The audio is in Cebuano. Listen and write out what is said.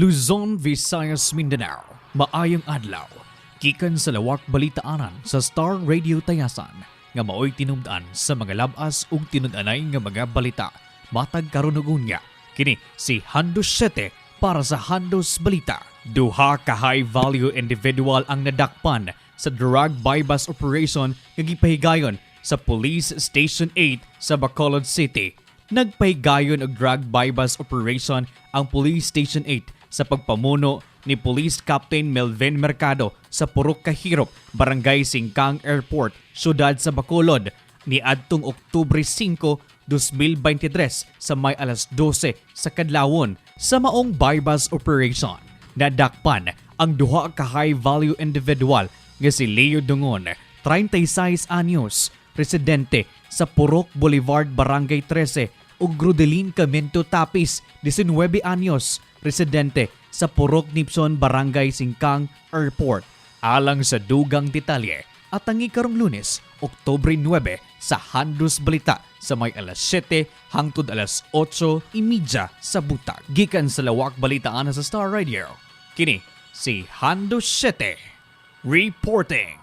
Luzon, Visayas, Mindanao. Maayong adlaw. Gikan sa lawak balitaanan sa Star Radio Tayasan nga maoy tinubdan sa mga labas ug tinud-anay nga mga balita. Matag karon ug unya. Kini si Handos 7 para sa Handos Balita. Duha ka high value individual ang nadakpan sa drug buy-bust operation nga gipahigayon sa Police Station 8 sa Bacolod City. Nagpahigayon og drug buy-bust operation ang Police Station 8 sa pagpamuno ni Police Captain Melvin Mercado sa Purok Kahirop, Barangay Singcang Airport, siyudad sa Bacolod ni adtong Oktubre 5, 2023 sa may alas 12 sa kadlawon. Sa maong buy-bust operation, nadakpan ang duha ka high value individual nga si Leo Dungon, 36 anyos, residente sa Purok Boulevard, Barangay 13, ug Rodelin Camento Tapis, 19 anyos, residente sa Purok Nipson, Barangay Singcang Airport. Alang sa dugang detalye, atangi karong Lunes, Oktubre 9 sa Handos Balita sa may alas 7 hangtod alas 8:30 sa buntag. Gikan sa lawak balitaan sa Star Radio. Kini si Handos 7 reporting.